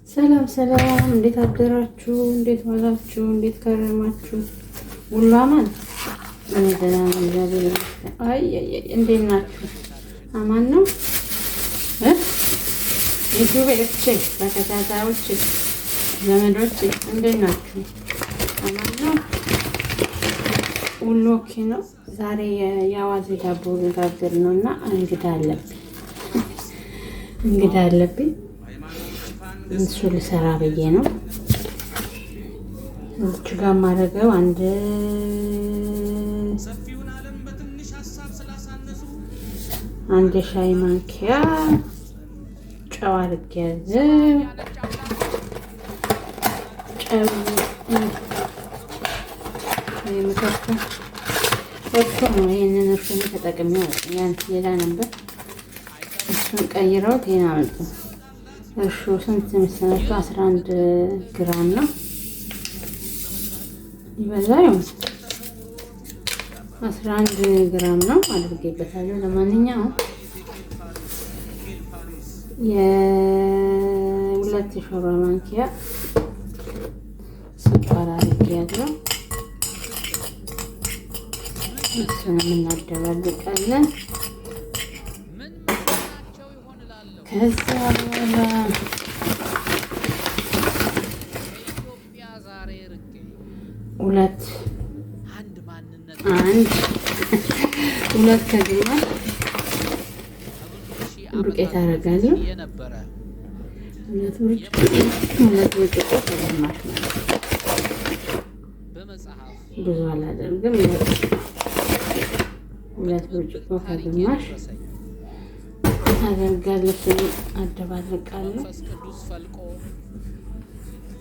ሰላም ሰላም፣ እንዴት አደራችሁ? እንዴት ዋላችሁ? እንዴት ከረማችሁ? ሁሉ አማን? እኔ ደህና ነኝ፣ እግዚአብሔር ይመስገን። አይ አይ፣ እንዴት ናችሁ? አማን ነው። ዩቲዩበሮቼ፣ ተከታታዮቼ፣ ዘመዶቼ እንዴት ናችሁ? አማን ነው። ሁሉ okay ነው። ዛሬ የአዋዜ ዳቦ ልጋግር ነው እና እንግዳ አለብኝ እንግዳ አለብኝ። እሱ ልሰራ ብዬ ነው። እዚች ጋር የማደርገው አንድ የሻይ ማንኪያ ጨው አድርጌያለሁ። ጨው የምከፍተው እርሾ ነው። ይሄንን እርሾ ተጠቅሜ ያን ሌላ ነበር፣ እሱን ቀይረውት ይሄን አመጡ። እርሾ ስንት መሰላችሁ? 11 ግራም ነው፣ ይበዛ ይሆን? 11 ግራም ነው አድርጌበታለሁ። ለማንኛውም የ2 የሾርባ ማንኪያ ስኳር አድርጌያለሁ። እሱን እናደባልቃለን። ከዛ በኋላ ሁለት አንድ ሁለት ከግማሽ ዱቄት አደርጋለሁ። 2 ብርጭቆ ከግማሽ ማለት ነው። ብዙ አላደርግም። 2 ብርጭቆ ከግማሽ አደርጋለሁ። እሱን አደባልቃለሁ። መንፈስ ቅዱስ ፈልቆ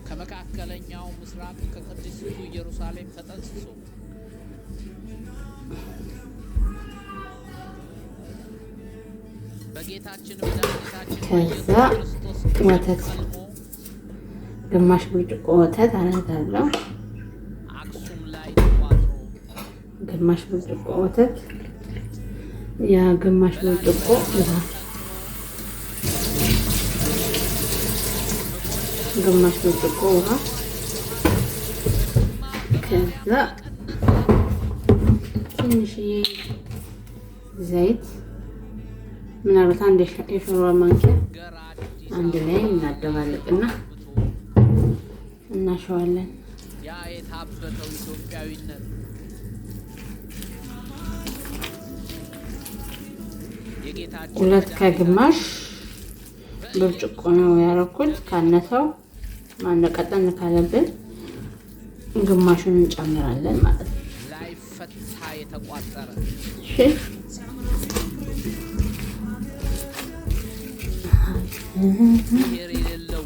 ከመካከለኛው ምስራቅ ከቅድስቲቱ ኢየሩሳሌም ተጠንስሶ በጌታችን መድኃኒታችን ከዛ በኢየሱስ ክርስቶስ ወተት ቀልሞ ግማሽ ብርጭቆ ወተት አደርጋለሁ። አክሱም ላይ ተቋጥሮ ግማሽ ብርጭቆ ወተት፣ ያ ግማሽ ብርጭቆ ውሃ፣ ግማሽ ብርጭቆ ውሃ፣ ከዛ ትንሽዬ ዘይት፣ ምናልባት አንድ የሾርባ ማንኪያ ገር አዲስ አንድ ላይ እናደባልቅና እናሸዋለን። ያ የታበተው ኢትዮጵያዊነት የጌታችን ሁለት ከግማሽ ብርጭቆ ነው ያደረኩት። ካነሰው ማነው ቀጠን ካለብን ግማሹን እንጨምራለን ማለት ነው። ላይፈታ የተቋጠረ እሺ። ብሔር የሌለው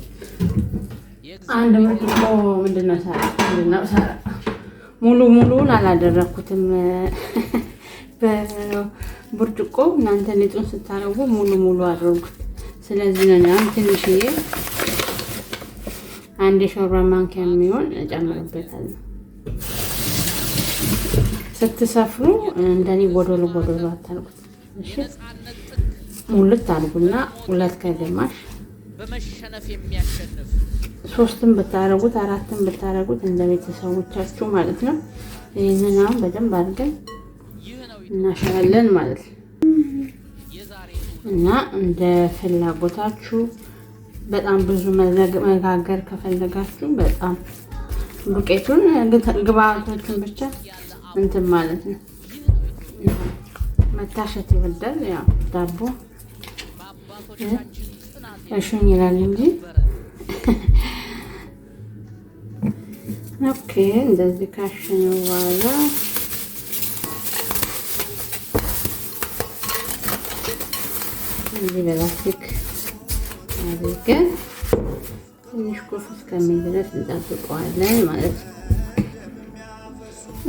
አንድ ብርጭቆ ምንድነው ሰራ ምንድነው ሰራ ሙሉ ሙሉውን አላደረኩትም በብርጭቆ። እናንተ ሊጡን ስታረጉ ሙሉ ሙሉ አድርጉት። ስለዚህ ነው አሁን ትንሽዬ አንድ የሾርባ ማንኪያ የሚሆን እጨምርበታለሁ። ስትሰፍሩ እንደኔ ጎዶሎ ጎዶሎ አታርጉት። እሺ። የነጻነት ጥግ ሙልት አድርጉና ሁለት ከግማሽ በመሸነፍ የሚያሸንፍ ሶስትም ብታረጉት አራትም ብታረጉት እንደ ቤተሰቦቻችሁ ማለት ነው። ይህንን አሁን በደንብ አድርገን ይህ ነው እናሸዋለን ማለት ነው። የዛሬ እና እንደ ፍላጎታችሁ በጣም ብዙ መጋገር ከፈለጋችሁ በጣም ዱቄቱን ግብአቶቹን ብቻ እንትን ማለት ነው። መታሸት ይወዳል። ያው ዳቦ በአባቶቻችን ጽናት እሹኝ ይላል እንጂ። የነበረ Okay፣ እንደዚህ ካሸነው በኋላ እዚህ በላስቲክ አድርገን ትንሽ ኩፍ እስከሚል ድረስ እንጠብቀዋለን ማለት ነው።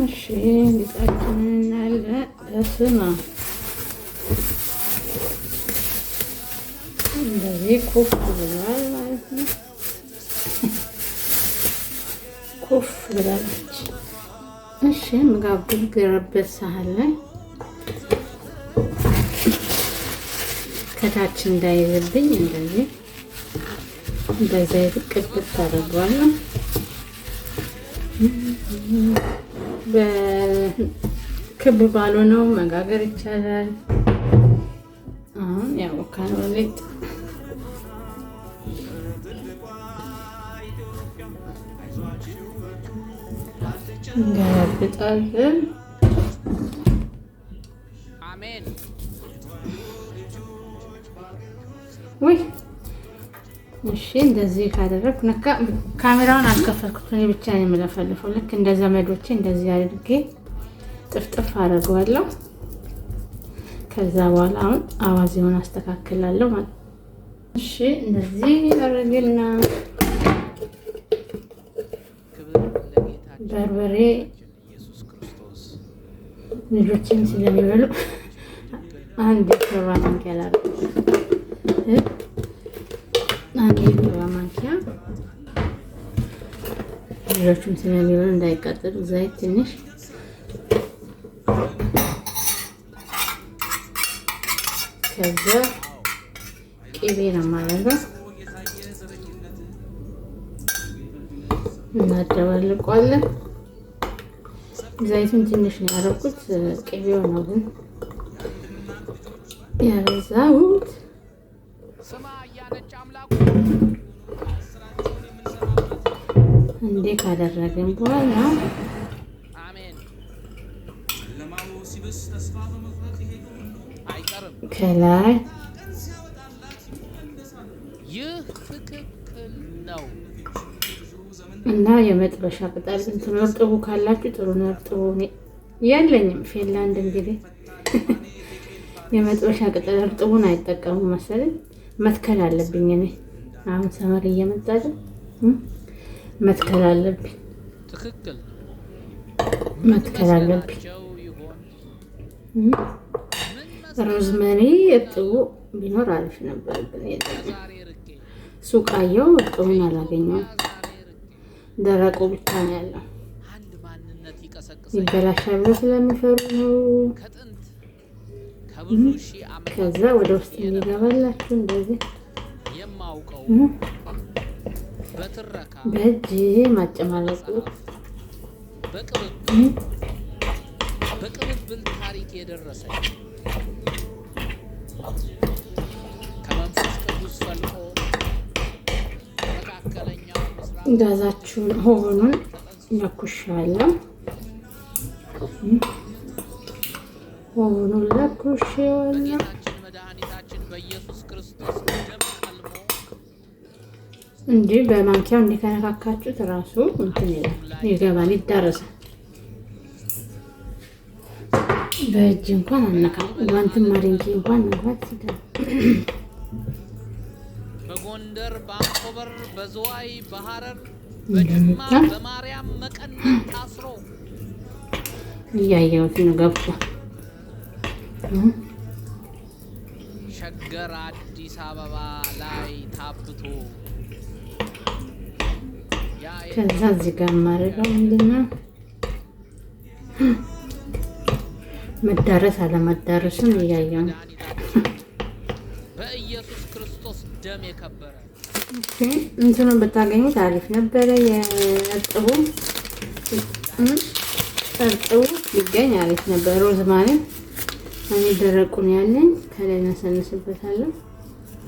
እሺ፣ ሊጣችንን እናያለን። በስመ አብ፣ እንደዚህ ኩፍ ብሏል ማለት ነው። ኩፍ ብላለች። እሺ፣ ምጋግርበት ሳህን ላይ ከታች እንዳይዝብኝ እንደዚህ በዘይት ቅብት አደርገዋለሁ። በክብ ባልሆነው መጋገር ይቻላል። አሁን ያቦካነው ሊጥ እንገለብጣለን። አሜን። ውይ እሺ፣ እንደዚህ ካደረግኩ ነካ ካሜራውን አልከፈትኩት፣ እኔ ብቻ ነው የምለፈልፈው። ልክ እንደ ዘመዶቼ እንደዚህ አድርጌ ጥፍጥፍ አደርገዋለሁ። ከዛ በኋላ አሁን አዋዜውን አስተካክላለሁ ማለት ነው። እሺ፣ እንደዚህ አድርግና ክብር ለጌታችን በርበሬ ኢየሱስ ክርስቶስ። ልጆችን ስለሚበሉ አንድ የሾርባ ማንኪያ ላድርግ። አንድ የሾርባ ማንኪያ ልጆቹም ስለሚበሉ እንዳይቃጠሉ፣ ዘይት ትንሽ፣ ከዛ ቅቤ ነው የማደርገው። እናደባልቀዋለን። ዘይቱን ትንሽ ነው ያደረኩት፣ ቅቤው ነው ግን ያበዛሁት። ስማ እያነች አምላኩ እንዴ ካደረግን በኋላ አሜን። አይቀርም። ከላይ ይህ ትክክል ነው። እና የመጥበሻ ቅጠል እንትን እርጥቡ ካላችሁ ጥሩ ነው። እርጥቡ እኔ የለኝም። ፊንላንድ እንግዲህ የመጥበሻ ቅጠል እርጥቡን አይጠቀሙም መሰለኝ። መትከል አለብኝ እኔ አሁን summer እየመጣ አይደል? መትከል አለብኝ፣ ትክክል ነው። መትከል አለብኝ። መስለናቸው ይሆን? እም፣ ምን rosemary እርጥቡ ቢኖር አሪፍ ነበር፣ ግን የለኝም። ዛሬ ርቄ ሱቅ አየሁ፣ እርጥቡን አላገኘሁም። ዛሬ ርቄ ደረቁ ብቻ ነው ያለው። አንድ ማንነት ይቀሰቅሰኛል። ይበላሻል ብሎ ስለሚፈሩ ነው። ከጥንት ከብዙ ሺህ ዓመታት ከዛ ወደ ውስጥ እንዲገባላችሁ እንደዚህ የማውቀው በትረካ በእጅ ማጨማለቁ። በቅብብል በቅብብል ታሪክ የደረሰኝ ከመንፈስ ቅዱስ ፈልቆ ከመካከለኛው ምስራቅ ጋዛችሁን oven ኑን ለኩሻለሁ። Oven ኑን ለኩሼዋለሁ። በጌታችን መድኃኒታችን በኢየሱስ ክርስቶስ ደም ቀልሞ እንዲህ በማንኪያው እንዲከነካካችሁት ራሱ እንትን ይላል፣ ይገባል፣ ይዳረሳል። በእጅ እንኳን አነካም፣ ጓንትም አድርጌ እንኳን መግባት ይችላል። በጎንደር፣ በአንኮበር፣ በዝዋይ፣ በሐረር፣ በጅማ በማርያም መቀነት ታስሮ እያየሁት ነው ገብቷል። ሸገር አዲስ አበባ ላይ ታብቶ ያ ከዛ እዚህ ጋር የማደርገው ምንድን ነው? መዳረስ አለመዳረሱን እያየሁ ነው። መድኃኒታችን በኢየሱስ ክርስቶስ ደም የከበረ እንትኑን ብታገኙት አሪፍ ነበረ። የእርጥቡ እርጥቡ ቢገኝ አሪፍ ነበር። Rosemary እኔ ደረቁን ያለኝ ከላይ ነሰንስበታለሁ።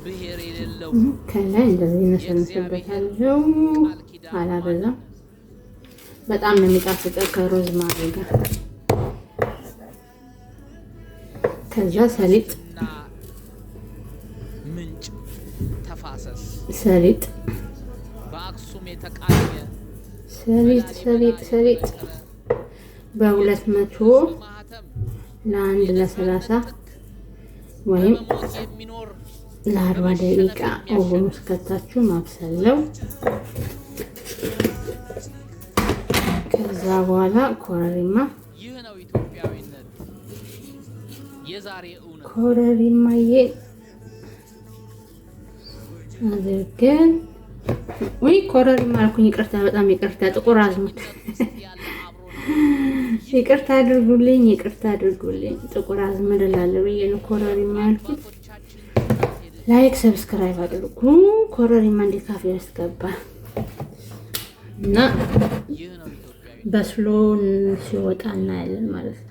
ብሔር የሌለው ከላይ እንደዚህ ነሰንስበታለሁ። ቃል ኪዳን አላበዛም። በጣም ነው የሚጣፍጠው ከ rosemary ጋር። ከዛ ሰሊጥ እና ምንጭ ተፋሰስ ሰሊጥ በአክሱም የተቃኘ ሰሊጥ ሰሊጥ ሰሊጥ በ200 ማህተም ለአንድ ለ30 ወይም በመሞት የሚኖር ለ40 ደቂቃ oven ውስጥ ከታችሁ ማብሰል ነው። ከዛ በኋላ ኮረሪማ ይህ ነው ኢትዮጵያዊነት የዛሬ እውነት። ኮረሪማዬ አድርገን፣ ወይ ኮረሪማ አልኩኝ፣ ይቅርታ፣ በጣም ይቅርታ። ጥቁር አዝሙድ ውስጥ ያለ አብሮነት ይቅርታ አድርጉልኝ፣ ይቅርታ አድርጉልኝ። ጥቁር አዝሙድ እላለሁ ብዬ ነው ኮረሪማ ያልኩት። አባቶቻችን ቅዳሴ Like subscribe አድርጉ። ኮረሪማ እንዴት ካፌ ያስገባ እና በስሎ ሲወጣ እናያለን ማለት ነው።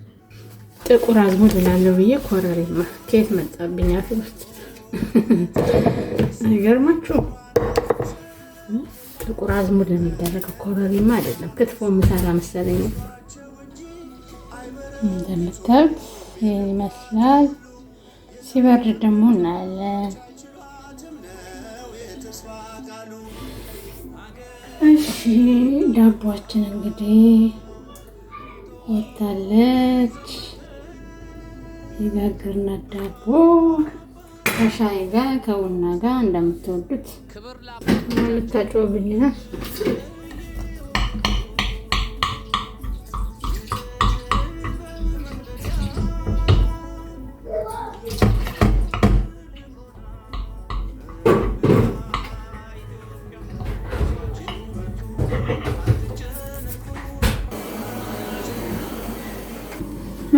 ጥቁር አዝሙድ እላለሁ ብዬ ኮረሪማ ከየት መጣብኝ አፌ ውስጥ አይገርማችሁ? ጥቁር አዝሙድ ነው የሚደረገው፣ ኮረሪማ አይደለም። ክትፎ ምሰራ መሰለኝ። እንደምታዩት ይህን ይመስላል። ሲበርድ ደግሞ እናያለን። እሺ ዳቧችን እንግዲህ ወታለች። የጋገርናት ዳቦ ከሻይ ጋር ከቡና ጋር እንደምትወዱት ልታጮብኝ ነው።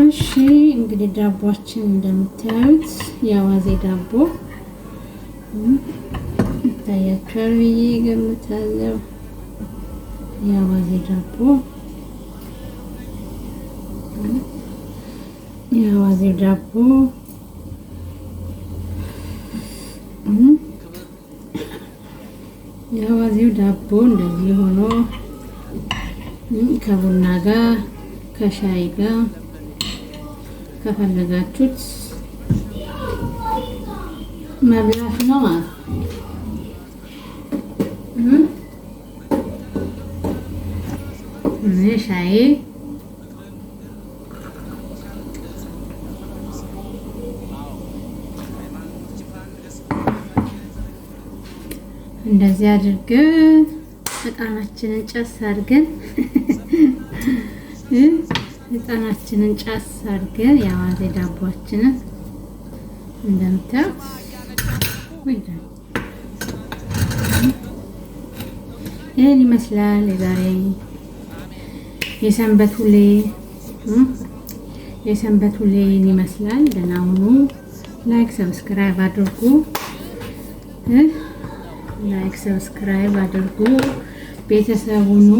እሺ እንግዲህ ዳቦችን እንደምታዩት የአዋዜ ዳቦ ይታያችኋል ብዬ ገምታለሁ። የአዋዜ ዳቦ የአዋዜ ዳቦ የአዋዜው ዳቦ እንደዚህ ሆኖ ከቡና ጋር ከሻይ ጋር ከፈለጋችሁት መብላት ነው ማለት ነው። እዚህ ሻይ እንደዚህ አድርገን እጣናችንን ጨስ አድርገን እጣናችንን ጨስ አድርገን የአዋዜ ዳቦአችንን እንደምታዩት ይህን ይመስላል የዛሬ የሰንበት ውሌ የሰንበት ውሌን ይመስላል። ደህና ሁኑ። Like subscribe አድርጉ። Like subscribe አድርጉ። ቤተሰብ ሁኑ።